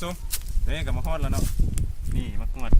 ຊົມ ເດ້ ກໍມາຮອດແລ້ວເນາະ ນີ້ ໝາກຫວດ.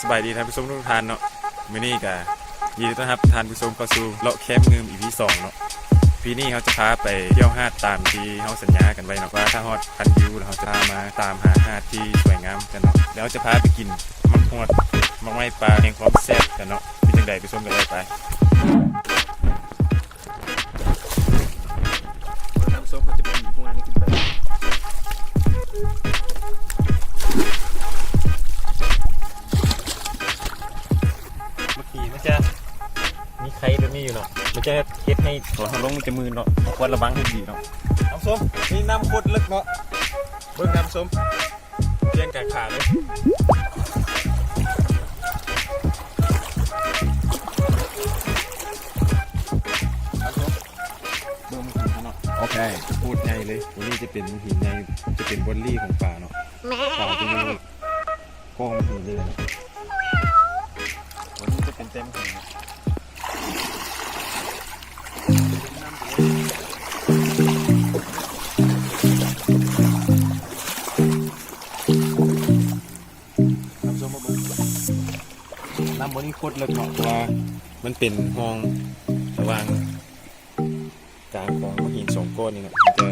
ສະບາຍດີທ່ານຜູ້ຊົມທຸກທ່ານເນາະ, ມື້ນີ້ກະຍິນດີຕ້ອນຮັບທ່ານຜູ້ຊົມເຂົ້າສູ່ເລາະແຄມງື່ມ ອີ ພີ ສອງເນາະ. ພີນີ້ເຮົາຈະພາໄປທ່ຽວຫາດຕາມທີ່ເຮົາສັນຍາກັນໄວ້ເນາະ ວ່າຖ້າຮອດພັນວິວແລ້ວ ເຮົາຈະພາມາຕາມຫາຫາດທີ່ສວຍງາມກັນເນາະ ແລ້ວເຮົາຈະພາໄປກິນໝາກຫວດ ໝາກໄມ້ປ່າແຫ່ງຄວາມແຊບກັນເນາະ. ເປັນຈັ່ງໃດໄປຊົມກັນເລີຍໄປ. ເບິ່ງທ່ານຜູ້ຊົມ ເຂົາຈະບໍ່ມີຫົວນີ້ຂຶ້ນໄປ. ບັກຫີນມັນຈະມີໄຂ່ແບບນີ້ຢູ່ເນາະ, ມັນຈະເຮັດໃຫ້ຕອນເຮົາລົງມັນຈະມື່ນເນາະ, ເຮົາຄວນລະວັງໃຫ້ດີເນາະ. ທ່ານຜູ້ຊົມ ນີ້ນ້ຳໂຄດເລິກເນາະ, ເບິ່ງທ່ານຜູ້ຊົມ. ປ່ຽນການຂາເລີຍ. ເບິ່ງມັນຂຶ້ນມາເນາະ. ໂອເຄ ໂຄດໃຫຍ່ເລີຍ. ຕົວນີ້ຈະເປັນຫີນໃຫຍ່ ຈະເປັນບ່ອນລີ້ຂອງປາເນາະ. ປາຈະຢູ່ກ້ອງຫີນເລີຍເນາະ. ຕົວນີ້ຈະເປັນແຕ່ຫີນເນາະ. ທ່ານຜູ້ຊົມມາເບິ່ງ ນ້ຳບ່ອນນີ້ໂຄດເລິກເນາະ ເພາະວ່າມັນເປັນຮ່ອງລະຫວ່າງກາງຂອງຫີນສອງກ້ອນນີ້ເນາະ, ມັນຈະ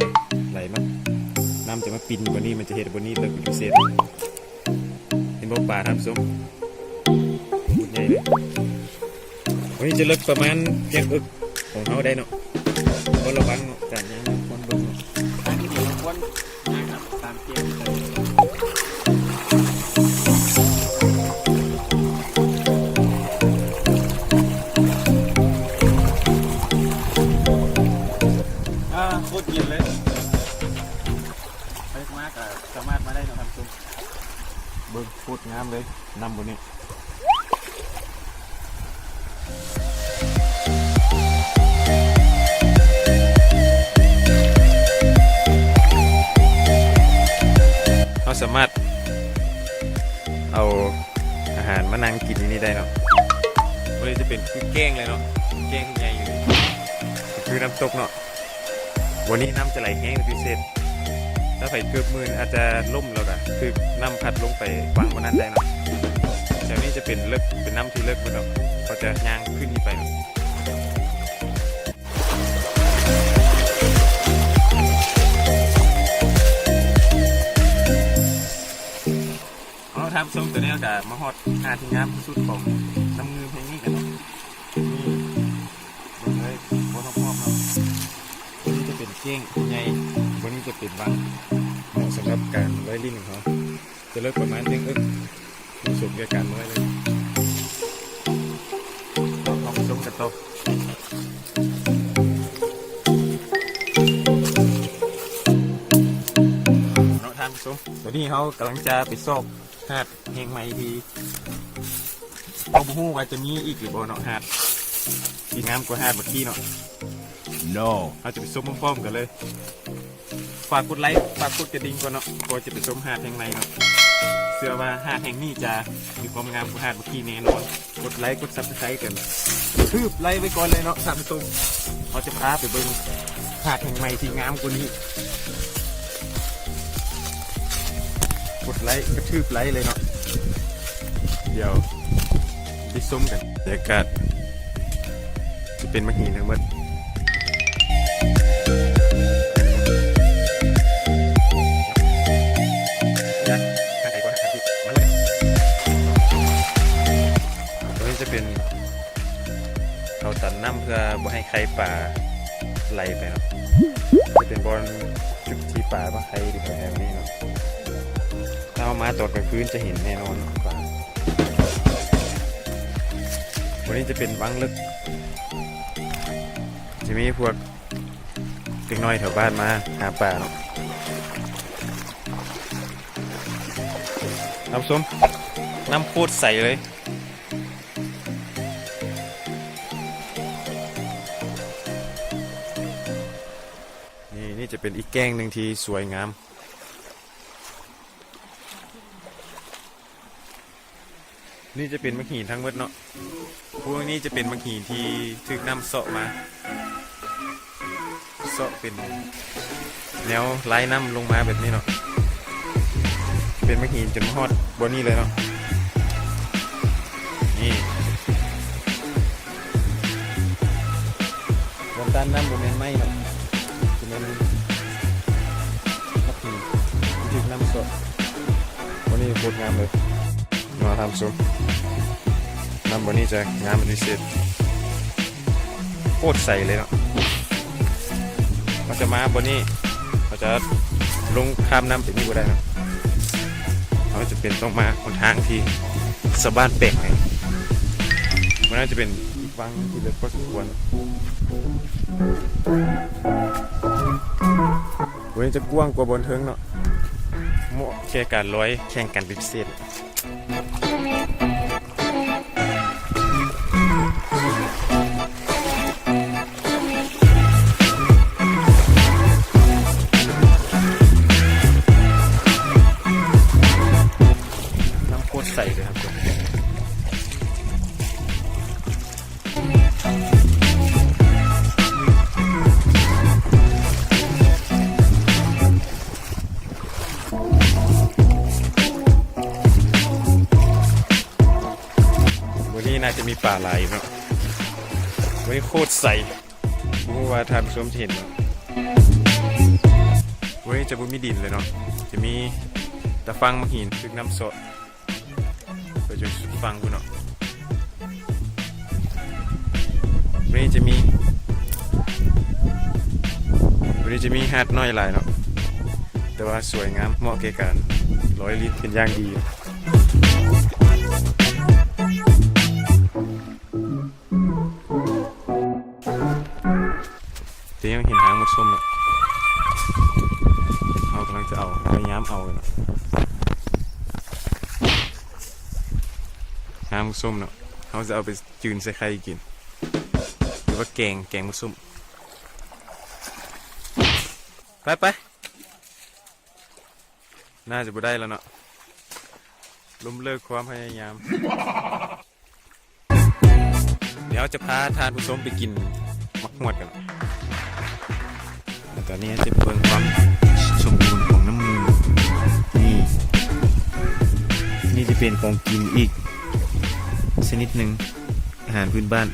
ໄຫຼມາ ນ້ຳຈະມາປິ່ນຢູ່ບ່ອນນີ້ ມັນຈະເຮັດໃຫ້ບ່ອນນີ້ເລິກເປັນພິເສດ. ເຫັນບໍ່ປາທ່ານຜູ້ຊົມ? ໂຄດໃຫຍ່ເລີຍ. ໂອ້ຍ ຈະເລິກປະມານແກ້ງເອິກຂອງເຮົາໄດ້ເນາະ. ຕ້ອງລະວັງເນາະ ການຍ່າງ ຄວນເບິ່ງເນາະ. ທາງທີ່ດີເຮົາຄວນຍ່າງນຳຕາມແກ້ງເລີຍ. ອ່າ ໂຄດເຢັນເລີຍ. ໄປມາກໍສາມາດມາໄດ້ເນາະທ່ານຜູ້ຊົມ. ເບິ່ງ ໂຄດງາມເລີຍ ນ້ຳບ່ອນນີ້. ເຮົາສາມາດເອົາອາຫານມານັ່ງກິນຢູ່ນີ້ໄດ້ເນາະ. ບ່ອນນີ້ຈະເປັນຄືແກ້ງເລີຍເນາະ, ແກ້ງທີ່ໃຫຍ່ຢູ່ນີ້ ຄືນ້ຳຕົກເນາະ. ບ່ອນນີ້ນ້ຳຈະໄຫຼແຮງເປັນພິເສດ. ຖ້າໃຜເກີບມື່ນອາດຈະລົ້ມ ແລ້ວກະຖືກນ້ຳພັດລົງໄປຝັ່ງບ່ອນນັ້ນໄດ້ເນາະ. ແຖວນີ້ຈະເປັນເລິກ ເປັນນ້ຳທີ່ເລິກເບິດເນາະ, ເຂົາຈະຍ່າງຂຶ້ນນີ້ໄປເນາະ. ເອົາ ທ່ານຜູ້ຊົມ ຕອນນີ້ເຮົາກະມາຮອດຫາດທີ່ງາມທີ່ສຸດຂອງນ້ຳງື່ມແຫ່ງນີ້ແລ້ວເນາະ. ນີ້ ເບິ່ງເລີຍ ບ່ອນຮອບໆເນາະ. ບ່ອນນີ້ຈະເປັນແກ້ງໃຫຍ່, ບ່ອນນີ້ຈະເປັນວັງ ເໝາະສຳລັບການລອຍຫຼິ້ນຂອງເຮົາ. ຈະເລິກປະມານແກ້ງເອິກ ເໝາະສົມແກ່ການລອຍເລີຍ. ເຮົາໄປຊົມກັນຕໍ່ເນາະທ່ານຜູ້ຊົມ. ຕອນນີ້ເຮົາກຳລັງຈະໄປຊອກຫາດແຫ່ງໃໝ່ທີ່ ເຮົາບໍ່ຮູ້ວ່າຈະມີອີກຫຼືບໍ່ເນາະ, ຫາດທີ່ງາມກວ່າຫາດເມື່ອກີ້ເນາະ. ເຮົາຈະໄປຊົມພ້ອມໆກັນເລີຍ. ຝາກກົດໄລ ຝາກກົດກະດິ່ງກ່ອນເນາະ ກ່ອນຈະໄປຊົມຫາດແຫ່ງໃໝ່ເນາະ. ເຊື່ອວ່າຫາດແຫ່ງນີ້ຈະມີຄວາມງາມກວ່າຫາດເມື່ອກີ້ແນ່ນອນ. ກົດໄລ ກົດຊັບສະໄຄຣບ໌ກັນ ກະທືບໄລໄວ້ກ່ອນເລີຍເນາະທ່ານຜູ້ຊົມ. ເຮົາຈະພາໄປເບິ່ງຫາດແຫ່ງໃໝ່ທີ່ງາມກວ່ານີ້. ກົດໄລ ກະທືບໄລເລີຍເນາະ. ດຽວໄປຊົມກັນ. ບັນຍາກາດຈະເປັນໝາກຫີນທັງໝົດ. ຕົວນີ້ຈະເປັນ ເຮົາຕັນນ້ຳເພື່ອບໍ່ໃຫ້ໄຂ່ປາໄຫຼໄປເນາະ. ເປັນບ່ອນຈຸດທີ່ປາມາໄຂ່ຢູ່ແຖວນີ້ເນາະ. ຖ້າເຮົາມາຕອນກາງຄືນຈະເຫັນແນ່ນອນເນາະປາ. ບ່ອນນີ້ຈະເປັນວັງເລິກ ຈະມີພວກເດັກນ້ອຍແຖວບ້ານມາຫາປາເນາະ. ທ່ານຜູ້ຊົມ ນ້ຳໂຄດໃສເລີຍ. ນີ້ ນີ້ຈະເປັນອີກແກ້ງໜຶ່ງທີ່ສວຍງາມ. ນີ້ຈະເປັນໝາກຫີນທັງໝົດເນາະ. ພວກນີ້ຈະເປັນໝາກຫີນທີ່ຖືກນ້ຳເຊາະມາ ເຊາະເປັນແນວລາຍນ້ຳລົງມາແບບນີ້ເນາະ. ເປັນໝາກຫີນຈົນມາຮອດບ່ອນນີ້ເລີຍເນາະ. ນີ້ ບ່ອນຕ້ານນ້ຳບໍ່ແມ່ນໄມ້ເນາະ ຈະແມ່ນໝາກຫີນທີ່ຖືກນ້ຳເຊາະ. ບ່ອນນີ້ໂຄດງາມເລີຍເນາະທ່ານຜູ້ຊົມ. ນ້ຳບ່ອນນີ້ຈະງາມເປັນພິເສດ ໂຄດໃສເລີຍເນາະ. ເຮົາຈະມາບ່ອນນີ້ ເຮົາຈະລົງຂ້າມນ້ຳໄປນີ້ບໍ່ໄດ້ເນາະ. ເຮົາຈະເປັນຕ້ອງມາຫົນທາງທີ່ຊາວບ້ານແປກໃໝ່. ມັນອາດຈະເປັນ ວັງທີ່ເລິກພໍສົມຄວນ. ເວີ້ຍ ຈະກວ້າງກວ່າບ່ອນເທິງເນາະ ເໝາະແກ່ການລອຍແຂ່ງກັນເປັນພິເສດ. ນ້ຳໂຄດໃສເລີຍທ່ານຜູ້ຊົມ. ມື້ນີ້ໜ້າຈະມີປາຫຼາຍຢູ່ເນາະ. ມື້ນີ້ໂຄດໃສ ບໍ່ຮູ້ວ່າທ່ານຜູ້ຊົມຈະເຫັນບໍ່. ເວີ້ຍ ຈະບໍ່ມີດິນເລີຍເນາະ ຈະມີແຕ່ຝັ່ງໝາກຫີນຖືກນ້ຳເຊາະ ໄປຈົນສຸດຝັ່ງພຸ້ນເນາະ. ມື້ນີ້ຈະມີ ມື້ນີ້ຈະມີຫາດນ້ອຍຫຼາຍເນາະ ແຕ່ວ່າສວຍງາມ ເໝາະແກ່ການລອຍລິນເປັນຢ່າງດີ. ແຕ່ຍັງເຫັນຫາງໝົດສົ້ມເນາະ ເຮົາກຳລັງຈະເອົາ ພະຍາຍາມເອົາເນາະ ຫາງໝົດສົ້ມເນາະ ເຮົາຈະເອົາໄປຈືນໃສ່ໄຂ່ກິນ ຫຼືວ່າແກງ ແກງໝົດສົ້ມ. ໄປ ໄປ ໜ້າຈະບໍ່ໄດ້ແລ້ວເນາະ ລົ້ມເລີກຄວາມພະຍາຍາມ. ດຽວເຮົາຈະພາທ່ານຜູ້ຊົມໄປກິນໝາກຫວດກັນ. ແລະຕອນນີ້ເຮົາຈະເບິ່ງຄວາມສົມບູນຂອງນ້ຳງື່ມ. ນີ້ ນີ້ຈະເປັນຂອງກິນອີກຊະນິດໜຶ່ງ ອາຫານພື້ນບ້ານ.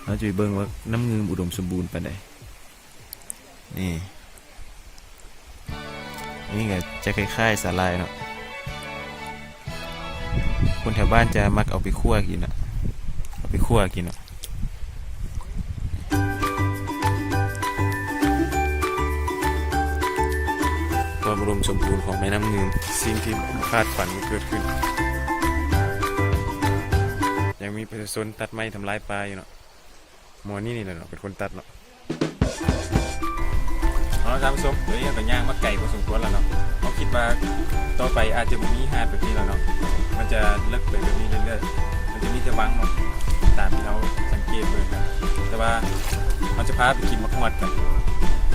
ເຮົາຈະໄປເບິ່ງວ່ານ້ຳງື່ມອຸດົມສົມບູນປານໃດ. ນີ້ ນີ້ກໍຈະຄ້າຍໆສາຫຼ່າຍເນາະ ຄົນແຖວບ້ານຈະມັກເອົາໄປຂົ້ວກິນເນາະ ເອົາໄປຂົ້ວກິນເນາະ. ຄວາມອຸດົມສົມບູນຂອງແມ່ນ້ຳງື່ມ ສິ່ງທີ່ບໍ່ຄາດຝັນກໍເກີດຂຶ້ນ ຍັງມີປະຊາຊົນຕັດໄມ້ທຳລາຍປ່າຢູ່ເນາະ. ໝໍນີ້ນີ້ແຫຼະເນາະ ເປັນຄົນຕັດເນາະ. ເອົາລະທ່ານຜູ້ຊົມ ຕອນນີ້ເຮົາກໍຍ່າງມາໄກພໍສົມຄວນແລ້ວເນາະ. ເຮົາຄິດວ່າຕໍ່ໄປອາດຈະບໍ່ມີຫາດແບບນີ້ແລ້ວເນາະ ມັນຈະເລິກໄປແບບນີ້ເລື້ອຍໆ ມັນຈະມີແຕ່ວັງເນາະ ຕາມທີ່ເຮົາສັງເກດເບິ່ງນະ. ແຕ່ວ່າເຮົາຈະພາໄປກິນໝາກຫວດກັນ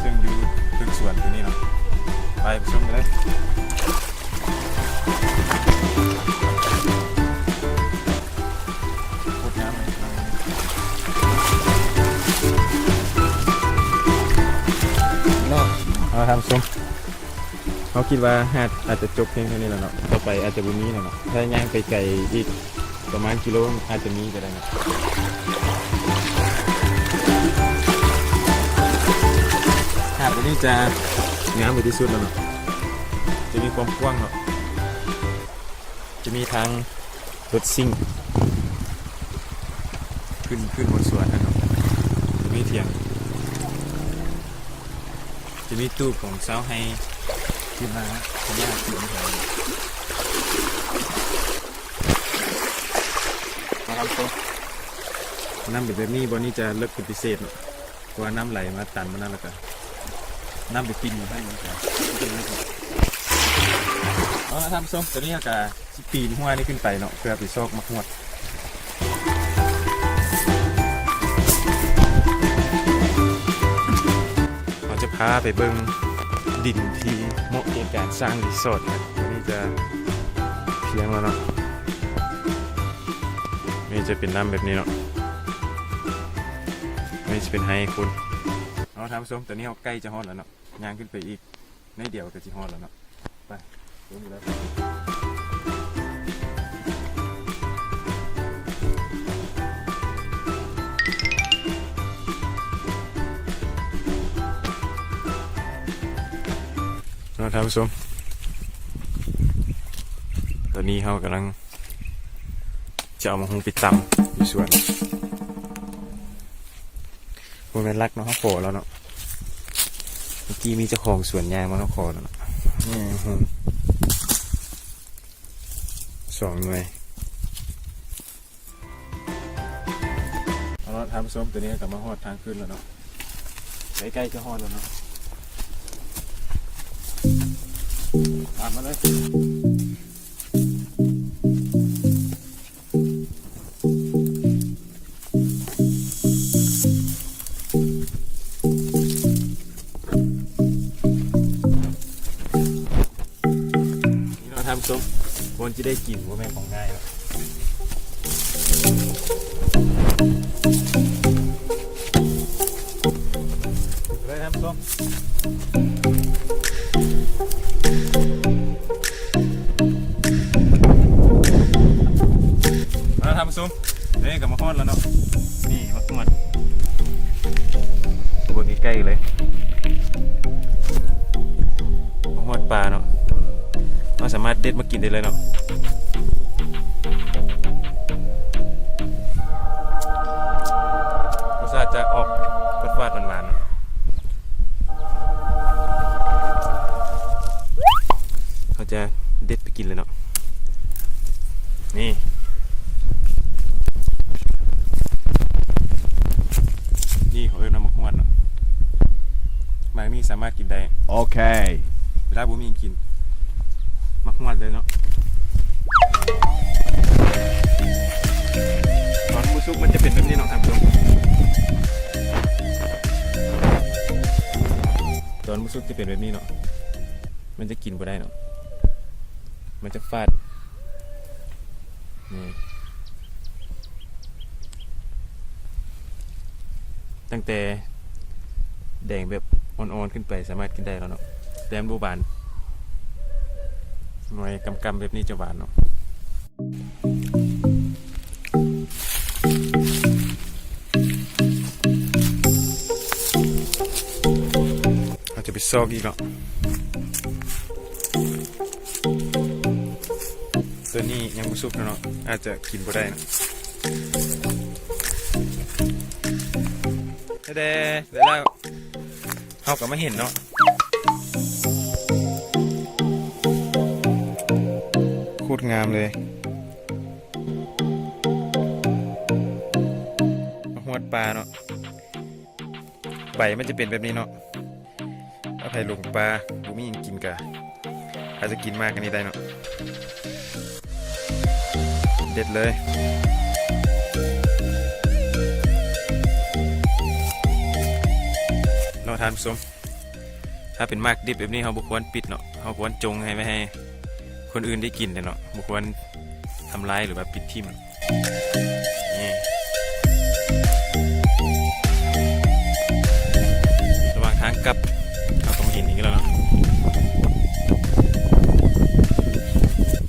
ເຊິ່ງຢູ່ເທິງສວນຕົວນີ້ເນາະ. ໄປໄປຊົມກັນເລີຍ. ໂຄດງາມເລີຍເນາະ. ເອົາລະທ່ານຜູ້ຊົມ ເຮົາຄິດວ່າຫາດອາດຈະຈົບພຽງເທົ່ານີ້ແລ້ວເນາະ ຕໍ່ໄປອາດຈະບໍ່ມີແລ້ວເນາະ. ຖ້າຍ່າງໄປໄກອີກປະມານກິໂລອາດຈະມີກໍໄດ້ເນາະ. ຫາດຕົວນີ້ຈະງາມທີ່ສຸດແລ້ວເນາະ ຈະມີຄວາມກວ້າງເນາະ. ຈະມີທາງລົດຊິງຂຶ້ນ ຂຶ້ນບົນສວນຫັ້ນເນາະ ມີຖຽງ. ຈະມີຕູບຂອງຊາວໄຮ່ທີ່ມາ ທີ່ມາກິນແຖວນີ້. ມາທ່ານຜູ້ຊົມ ນ້ຳເປັນແບບນີ້ ບ່ອນນີ້ຈະເລິກເປັນພິເສດເນາະ ເພາະວ່ານ້ຳໄຫຼມາຕັນໝົດນັ້ນ ແລ້ວກະນ້ຳໄປປິ່ນຢູ່ຫັ້ນ ເອົາລະທ່ານຜູ້ຊົມ ຕອນນີ້ເຮົາກະຊິປີນຮົ້ວນີ້ຂຶ້ນໄປເນາະ ເພື່ອໄປຊອກໝາກຮວດ. ເຮົາຈະພາໄປເບິ່ງດິນທີ່ເໝາະແກ່ການສ້າງຣີສອດນະ ອັນນີ້ຈະພຽງແລ້ວເນາະ ນີ້ຈະເປັນນ້ຳແບບນີ້ເນາະ ນີ້ຈະເປັນໄຮ່ຄົນ. ເອົາ ທ່ານຜູ້ຊົມ ຕອນນີ້ເຮົາໃກ້ຈະຮອດແລ້ວເນາະ ຍ່າງຂຶ້ນໄປອີກໜ້ອຍດຽວກະຊິຮອດແລ້ວເນາະ ໄປ ລົງຢູ່ແລ້ວ. ເນາະ ທ່ານຜູ້ຊົມ ຕອນນີ້ເຮົາກຳລັງຈະເອົາໝາກຫຸ່ງໄປຕຳຢູ່ສວນ. ບໍ່ແມ່ນລັກເນາະ ເຮົາຂໍແລ້ວເນາະ ເມື່ອກີ້ມີເຈົ້າຂອງສວນຍ່າງມາ ເຮົາຂໍແລ້ວເນາະ ນີ້ ສອງໜ່ວຍ. ເອົາລະທ່ານຜູ້ຊົມ ຕອນນີ້ກະມາຮອດທາງຂຶ້ນແລ້ວເນາະ ໃກ້ໆຈະຮອດແລ້ວເນາະ ຕາມມາເລີຍ. ນີ້ເນາະທ່ານຜູ້ຊົມ ຄົນຈະໄດ້ກິນບໍ່ແມ່ນຂອງງ່າຍເນາະ ເລີຍທ່ານຜູ້ຊົມ. ມາທ່ານຜູ້ຊົມ ເດ້ ກະມາຮອດແລ້ວເນາະ ນີ້ໝາກຫວດ ເບິ່ງໃກ້ໆເລີຍ ໝາກຫວດປ່າເນາະ ເຮົາສາມາດເດັດມາກິນໄດ້ເລີຍເນາະ ລົດຊາດຈະອອກຝາດໆຫວານໆ ເຮົາຈະເດັດໄປກິນເລີຍເນາະ ນີ້ ນີ້ເຂົາເອີ້ນວ່າໝາກຫວດເນາະ ໝາກນີ້ສາມາດກິນໄດ້ ໂອເຄ ເວລາບໍ່ມີຫຍັງກິນ ໝາກຫວດເລີຍເນາະ ຕອນບໍ່ສຸກມັນຈະເປັນແບບນີ້ເນາະທ່ານຜູ້ຊົມ ຕອນບໍ່ສຸກຈະເປັນແບບນີ້ເນາະ ມັນຈະກິນບໍ່ໄດ້ເນາະ ມັນຈະຝາດ ນີ້ ຕັ້ງແຕ່ແດງແບບອ່ອນໆຂຶ້ນໄປສາມາດກິນໄດ້ແລ້ວເນາະ ແຕ່ມັນບໍ່ບານ ໜ່ວຍກຳໆແບບນີ້ຈະຫວານເນາະ. ເຮົາຈະໄປຊອກອີກເນາະ ໂຕນີ້ຍັງບໍ່ສຸກເນາະ ອາດຈະກິນບໍ່ໄດ້ເນາະ ແດ່ໆ ໄດ້ແລ້ວ. ເຮົາກະມາເຫັນເນາະ ໂຄດງາມເລີຍ ມາຮອດປ່າເນາະ ໃບມັນຈະເປັນແບບນີ້ເນາະ ຖ້າໃຜຫຼົງປ່າບໍ່ມີຫຍັງກິນກະອາດຈະກິນໝາກອັນນີ້ໄດ້ເນາະ. ເດັດເລີຍເນາະທ່ານຜູ້ຊົມ ຖ້າເປັນໝາກດິບແບບນີ້ເຮົາບໍ່ຄວນປິດເນາະ ເຮົາຄວນຈົ່ງໃຫ້ໄວ້ໃຫ້ຄົນອື່ນໄດ້ກິນແຫຼະເນາະ ບໍ່ຄວນທຳລາຍ ຫຼືວ່າປິດຖິ້ມ. ນີ້ ລະຫວ່າງທາງກັບ ເຮົາກະມາເຫັນອີກແລ້ວເນາະ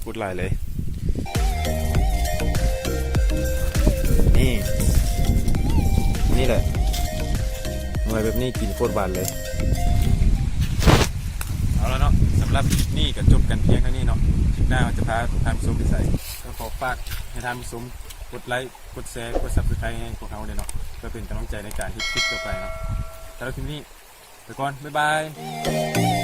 ໂຄດຫຼາຍເລີຍ ນີ້ ນີ້ແຫຼະ ໜ່ວຍແບບນີ້ກິນໂຄດຫວານເລີຍ. ເອົາລະເນາະ ສຳລັບຄລິບນີ້ກະຈົບກັນພຽງເທົ່ານີ້ເນາະ ຄລິບໜ້າເຮົາຈະພາທ່ານຜູ້ຊົມໄປໃສ ກະຂໍຝາກໃຫ້ທ່ານຜູ້ຊົມກົດໄລ ກົດແຊ ກົດຊັບສະໄຄຣບ໌ໃຫ້ພວກເຮົາແດ່ເນາະ ເພື່ອເປັນກຳລັງໃຈໃນການເຮັດຄລິບຕໍ່ໄປເນາະ ສຳລັບຄລິບນີ້ ໄປກ່ອນ ບາຍບາຍ.